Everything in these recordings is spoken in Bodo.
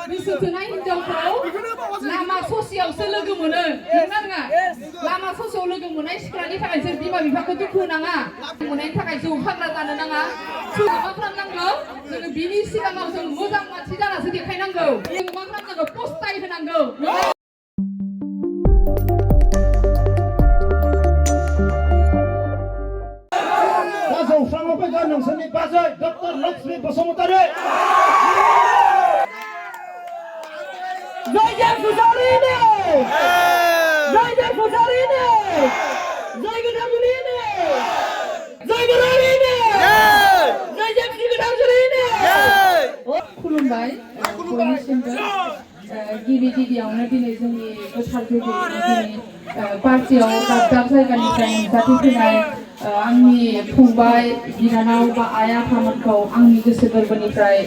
गोसोथोनाय हिनजावखौ लामा ससेयावसो लोगो मोनो नंगौना नङा लामा ससेयाव लोगो मोननाय सिख्लानि थाखाय जों बिमा बिफाखौ दुखु होनाङा मोननायनि थाखाय जौ फाग्ला जानो नाङा जोङो मा खालामनांगौ जोङो बिनि सिगाङाव जों मोजां मानसि जानासो देखायनांगौ जों मा खालामनांगौ पस्टाय होनांगौ जौस्राङाव फैगोन नोंसोरनि बाजै डक्टर लक्ष्मी बसुमतारी जयदेव पुजारीनो जयदेव पुजारीनो जय गोदामुनिनो जय गोदामुनिनो जयदेव श्री गोदामुनिनो खुलुमबाय बयनिसिमबो गिबि गिबियावनो दिनै जोंनि गोथार जुलिनि पार्टियाव दाब दाब जायगानिफ्राय नुजाथि फैनाय आंनि फंबाय बिनानाव बा आइ आफामोनखौ आंनि गोसो गोरबोनिफ्राय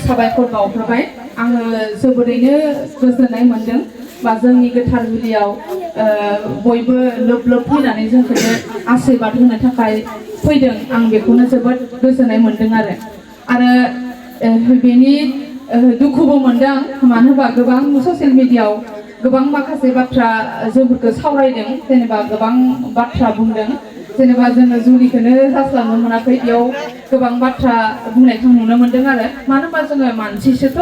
साबायखर बावहरबाय आङो जोबोरैनो गोजोननाय मोनदों बा जोंनि गोथार जुलियाव बयबो लोब लोब फैनानै जोंखौनो आशीर्बाद होनो थाखाय फैदों आं बेखौनो जोबोद गोजोननाय मोनदों आरो बेनि दुखुबो मोनदों मानो होनबा गोबां ससियेल मिडियायाव गोबां माखासे बाथ्रा जोंफोरखौ सावरायदों जेनेबा गोबां बाथ्रा बुंदों जेनेबा जोङो जुलिखौनो जास्लाबनो मोनाखै बेयाव गोबां बाथ्रा बुंनायखौ नुनो मोनदों आरो मानो होनबा जोङो मानसिसोथ'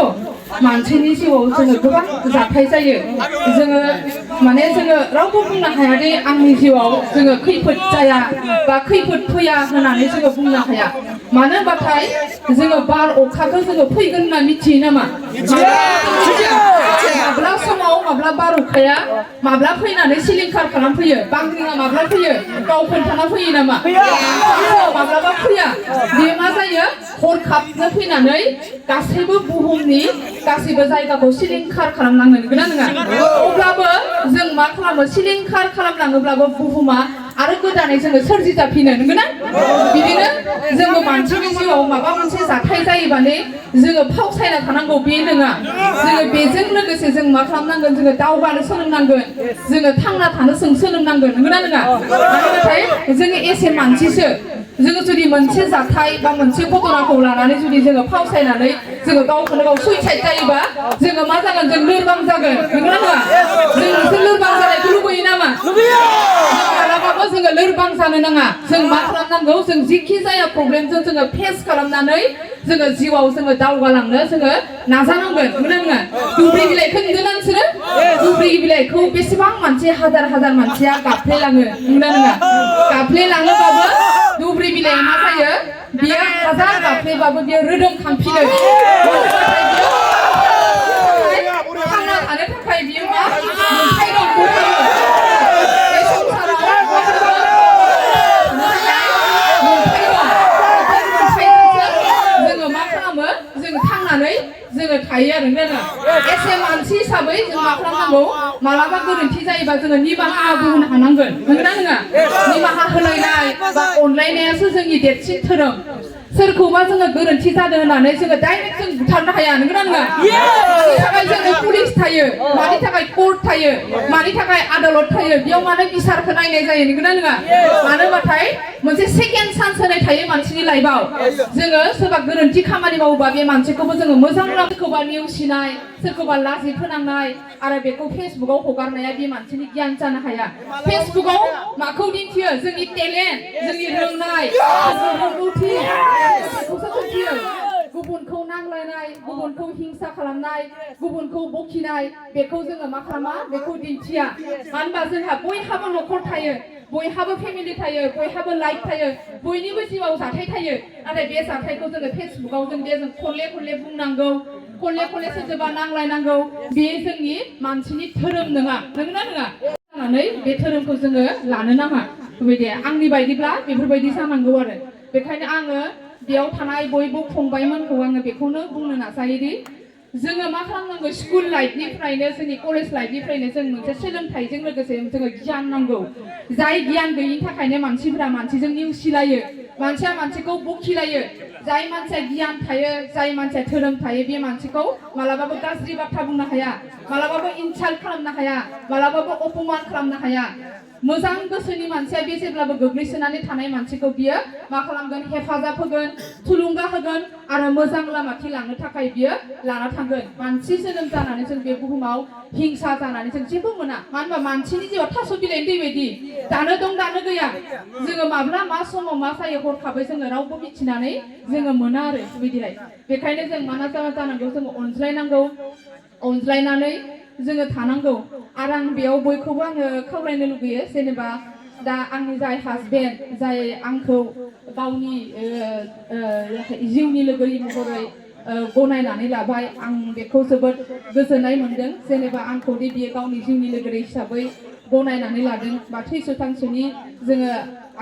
मानसिनि जिउआव जोङो गोबां जाथाय जायो जोङो माने जोङो रावबो बुंनो हाया दे आंनि जिउआव जोङो खैफोद जाया बा खैफोद फैया होननानै जोङो बुंनो हाया मानो होनबाथाय जोङो बार अखाखौ जोङो फैगोन होनना मिथियो नामा माब्ला समाव माब्ला बार अखाया माब्ला फैनानै सिलिंखार खालामफैयो बांग्रिङा माब्ला फैयो गाव खोन्थाना फैयो नामा माब्लाबा फैया बे मा जायो हरखाबनो फैनानै गासैबो बुहुमनि गासैबो जायगाखौ सिलिंखार खालामलाङो नंगौना नङा अब्लाबो जों मा खालामो सिलिंखार खालामलाङोब्लाबो बुहुमा आरो गोदानै जोङो सोरजिजाफिनो नंगौना बिदिनो जोङो मानसिनि जिउआव माबा मोनसे जाथाय जायोबानो जोङो फावसायना थानांगौ बे नङा जोङो बेजों लोगोसे जों मा खालामनांगोन जोङो दावगानो सोलोंनांगोन जोङो थांना थानो सोलोंनांगोन नंगौना नङा नाथाय जोङो एसे मानसिसो जोङो जुदि मोनसे जाथाय बा मोनसे घटनाखौ लानानै जुदि जोङो फावसायनानै जोङो गावखौनो गाव सुइसाइड जायोबा जोङो मा जागोन जों लोरबां जागोन नंगौना नङा जों नोंसोर लोरबां जानायखौ लुबैयो नामा मालाबाबो जोङो लोरबां जानो नाङा जों मा खालामनांगौ जों जिखि जाया प्रब्लेमजों जोङो फेस खालामनानै जोङो जिउआव जोङो दावगालांनो जोङो नाजानांगोन नंगौना नङा दुब्रि बिलाइखौ नुदोंना नोंसोरो दुब्रि बिलाइखौ बेसेबां मानसि हाजार हाजार मानसिया गाफ्लेलाङो नंगौना नङा गाफ्लेलाङोबाबो दुब्रि बिलाइआ मा जायो बियो हाजार गाफ्लेबाबो बियो रोदोमखांफिनो थांना थानो थाखाय बियो मा मोनथाय दं बे संसाराव जोङो मा खालामो जोङो थांनानै जोङो थायो आरो नोंगौना एसे मानसि हिसाबै जों मा खालामनांगौ मालाबा गोरोन्थि जायोबा जोङो निमाहा होनो हानांगोन नंगौना नङा निमाहा होलायनाय बा अनलायनायासो जोंनि देरसिन धोरोम सोरखौबा जोङो गोरोन्थि जादों होननानै जोङो डाइरेक्ट जों बुथारनो हाया नंगौना नङा मानि थाखाय जोङो पुलिस थायो मानि थाखाय कोर्ट थायो मानि थाखाय आदालत थायो बेयाव मानो बिसारखौ नायनाय जायो नंगौना नङा मानो होनबाथाय मोनसे सेकेन्ड चान्स होनाय थायो मानसिनि लाइफआव जोङो सोरबा गोरोन्थि खामानि मावोबा बे मानसिखौबो जोङो मोजां सोरखौबा नेवसिनाय सोरखौबा लाजि फोनांनाय आरो बेखौ फेसबुकआव हगारनाया बे मानसिनि गियान जानो हाया फेसबुकआव माखौ दिन्थियो जोंनि टेलेन्ट जोंनि रोंनाय रोंगौथि गुबुनखौ नांलायनाय गुबुनखौ हिंसा खालामनाय गुबुनखौ बखिनाय बेखौ जोङो मा खालामा बेखौ दिन्थिया मानो होनबा जोंहा बयहाबो न'खर थायो बयहाबो फेमिलि थायो बयहाबो लाइफ थायो बयनिबो जिउआव जाथाय थायो नाथाय बे जाथायखौ जोङो फेसबुकआव जों खनले खनले बुंनांगौ खनले खनले सोरजोंबा नांलायनांगौ बे जोंनि मानसिनि धोरोम नङा नंगौना नङा जानानै बे धोरोमखौ जोङो लानो नाङा बेबायदि आंनि बायदिब्ला बेफोरबायदि जानांगौ आरो बेखायनो आङो बेयाव थानाय बयबो फंबायमोनखौ आङो बेखौनो बुंनो नाजायोदि जोङो मा खालामनांगौ स्कुल लाइफनिफ्रायनो जोंनि कलेज लाइफनिफ्रायनो जों मोनसे सोलोंथाइजों लोगोसे जोङो गियान नांगौ जाय गियान गैयिनि थाखायनो मानसिफोरा मानसिजों नेवसिलायो मानसिया मानसिखौ बखिलायो जाय मानसिया गियान थायो जाय मानसिया धोरोम थायो बे मानसिखौ मालाबाबो गाज्रि बाथ्रा बुंनो हाया मालाबाबो इनसाल्ट खालामनो हाया मालाबाबो अपमान खालामनो हाया मोजां गोसोनि मानसिया बे जेब्लाबो गोग्लैसोनानै थानाय मानसिखौ बियो मा खालामगोन हेफाजाब होगोन थुलुंगा होगोन आरो मोजां लामाथिं लांनो थाखाय बियो लाना थांगोन मानसि जोनोम जानानै जों बे बुहुमाव हिंसा जानानै जों जेबो मोना मानो होनबा मानसिनि जिउआव थास' बिलाइनि दै बायदि दानो दं दानो गैया जोङो माब्ला मा समाव मा जायो हरखाबै जोङो रावबो मिथिनानै जोङो मोना आरो बेबायदिहाय बेखायनो जों मा जानांगौ जोङो अनज्लायनांगौ अनज्लायनानै जोङो थानांगौ आरो आं बेयाव बयखौबो आङो खावलायनो लुगैयो जेनेबा दा आंनि जाय हासबेन्ड जाय आंखौ गावनि जिउनि लोगोरि महरै गनायनानै लाबाय आं बेखौ जोबोद गोजोननाय मोनदों जेनेबा आंखौ दि बियो गावनि जिउनि लोगोरि हिसाबै गनायनानै लादों बा थैस' थांस'नि जोङो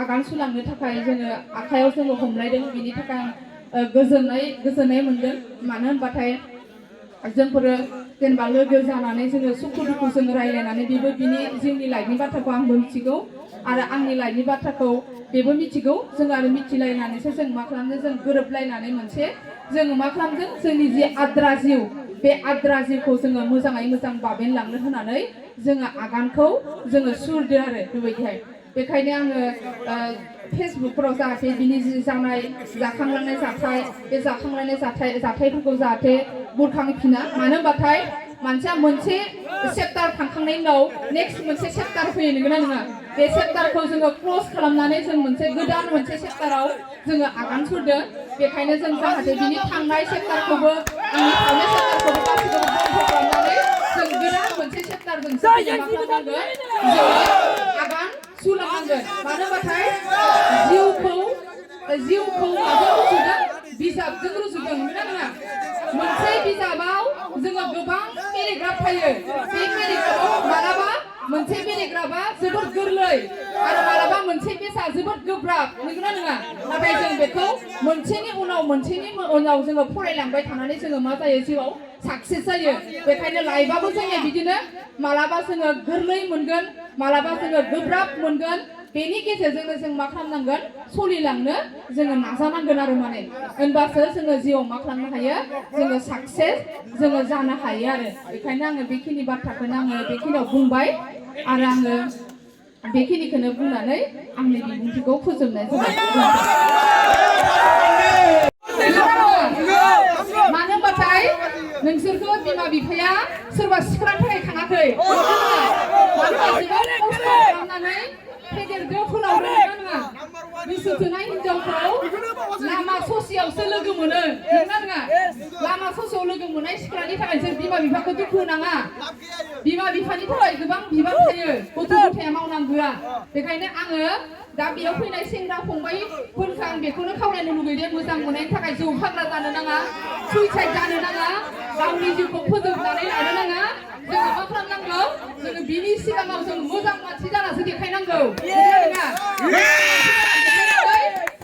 आगान सुरलांनो थाखाय जोङो आखायाव जोङो हमलायदों बिनि थाखाय आं गोजोननाय मोनदों मानो होनबाथाय जोंफोरो जेनेबा लोगो जानानै जोङो सुखु दुखु जोङो रायलायनानै बेबो बिनि जिउनि लाइफनि बाथ्राखौ आंबो मिथिगौ आरो आंनि लाइफनि बाथ्राखौ बेबो मिथिगौ जों आरो मिथिलायनानैसो जों मा खालामदों जों गोरोबलायनानै मोनसे जोङो मा खालामदों जोंनि जि आद्रा जिउ बे आद्रा जिउखौ जोङो मोजाङै मोजां बाबेनलांनो होनानै जोङो आगानखौ जोङो सुरदो आरो बेबायदिहाय बेखायनो आङो फेसबुकफोराव जाहाथे बिनि जि जानाय जाखांलांनाय जाथाय बे जाखांलांनाय जाथायफोरखौ जाहाथे बुरखांफिना मानो होनबाथाय मानसिया मोनसे चेप्टार थांखांनायनि उनाव नेक्स्ट मोनसे चेप्टार फैयो नंगौना नङा बे चेप्टारखौ जोङो क्ल'ज खालामनानै जों मोनसे गोदान मोनसे चेप्टाराव जोङो आगान सुरदों बेखायनो जों जाहाथे बिनि थांनाय चेप्टारखौबो आंनि थांनाय चेप्टारखौबो गासैखौबो बन्द खालामनानै जों गोदान मोनसे चेप्टारजों मा खालामनांगोन जोङो आगान सुरलांनांगोन मानो होनबाथाय जिउखौ माजों रुजुदों बिजाबजों रुजुदों नंगौना नङा मोनसे बिजाबाव जोङो गोबां पेराग्राफ थायो बे पेराग्राफाव मालाबा मोनसे पेराग्राफा जोबोद गोरलै आरो मालाबा मोनसे पेजआ जोबोद गोब्राब नंगौना नङा नाथाय जों बेखौ मोनसेनि उनाव जोङो फरायलांबाय थानानै जोङो मा जायो जिउआव साक्सेस जायो बेखायनो लाइफआबो जोंनिया बिदिनो मालाबा जोङो गोरलै मोनगोन मालाबा जोङो गोब्राब मोनगोन बेनि गेजेरजोंनो जों मा खालामनांगोन सलिलांनो जोङो नाजानांगोन आरो माने होनबासो जोङो जिउआव मा खालामनो हायो जोङो साक्सेस जोङो जानो हायो आरो बेखायनो आङो बेखिनि बाथ्राखौनो आङो बेखिनियाव बुंबाय आरो आङो बेखिनिखौनो बुंनानै आंनि बिबुंथिखौ फोजोबनाय जाबाय मानो होनबाथाय नोंसोरखौ बिमा बिफाया सोरबा सिख्लानि थाखाय खाङाखै मानो होनबा जोबोद खस्थ' खालामनानै फेदेरदो फोलावदो नङा गोसो थोनाय हिनजावखौ लामा ससेयावसो लोगो मोनो नङा नङा लामा ससेयाव लोगो मोननाय सिख्लानि थाखाय जों बिमा बिफाखौ दुखु होनाङा बिमा बिफानि थाखाय गोबां बिबान थायो गथ' गथाया मावनांगौआ बेखायनो आङो दा बेयाव फैनाय सेंग्रा फंबायफोरखौ आं बेखौनो खावलायनो लुगैदों मोजां मोननायनि थाखाय जौ फाग्ला जानो नाङा सुइसाइड जानो नाङा गावनि जिउखौ फोजोबनानै लानो नाङा जोङो मा खालामनांगौ जोङो बिनि सिगाङाव जों मोजां मानसि जानासो देखायनांगौ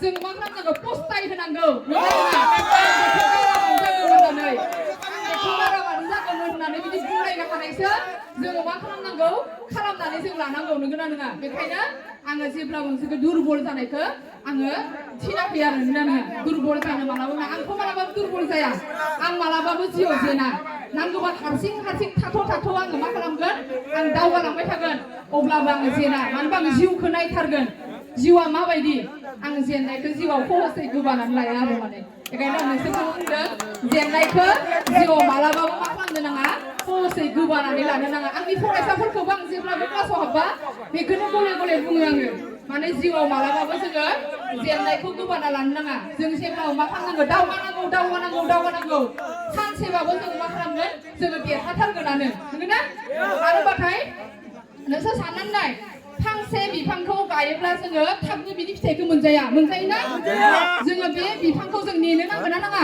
जों मा खालामनांगौ पस्टाय होनांगौ होननानै बिदि बुंलायनो हानायसो जोङो मा खालामनांगौ खालामनानै जों लानांगौ नंगौना नङा बेखायनो आङो जेब्लाबो नोंसोरखौ दुरबल जानायखौ आङो थिनाखै आरो नंगौना नङा दुरबल जानो मालाबा आंथ' मालाबाबो दुरबल जाया आं मालाबाबो जिउआव जेना नांगौबा हारसिं थाथ' आङो मा खालामगोन आं दावगालांबाय थागोन अब्लाबो आङो जेना मानो होनबा आं जिउखौ नायथारगोन जिउआ माबायदि आं जेननायखौ जिउआव खहसै गोबानानै लाया आरो माने बेखायनो आं नोंसोरखौ बुंदों जेननायखौ जिउआव मालाबाबो मा खालामनो नाङा खहसै गोबानानै लानो नाङा आंनि फरायसाफोरखौबो आं जेब्लाबो क्लासाव हाबबा बेखौनो गले बुङो आङो माने जिउआव मालाबाबो जोङो जेननायखौ गोबाना लानो नाङा जों जेब्लाबो मा खालामनांगौ दावगानांगौ सानसेबाबो जोङो मा खालामगोन जोङो देरहाथारगोनानो नंगौना आरोबाथाय नोंसोर साननानै नाय फांसे बिफांखौ गायोब्ला जोङो थाबनो बिनि फिथाइखौ मोनजायोना जोङो बे बिफांखौ जों नेनो नांगोन ना नाङा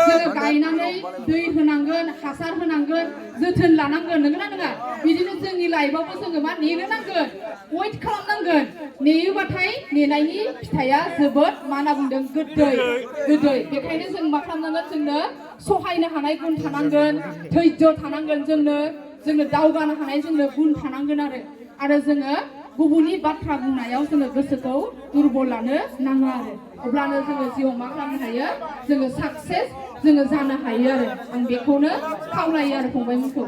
जोङो गायनानै दै होनांगोन हासार होनांगोन जोथोन लानांगोन नंगौना नङा बिदिनो जोंनि लाइफआवबो जोङो मा नेनो नांगोन वेट खालामनांगोन नेयोबाथाय नेनायनि फिथाइया जोबोद मा होनना बुंदों गोदै बेखायनो जों मा खालामनांगोन जोंनो सहायनो हानाय गुन थानांगोन धैर्य थानांगोन जोंनो दावगानो हानाय जोंनो गुन थानांगोन आरो जोङो गुबुननि बाथ्रा बुंनायाव जोङो गोसोखौ दुरबल लानो नाङा आरो अब्लानो जोङो जिउआव मा खालामनो हायो जोङो साक्सेस जोङो जानो हायो आरो आं बेखौनो खावलायो आरो फंबायमोनखौ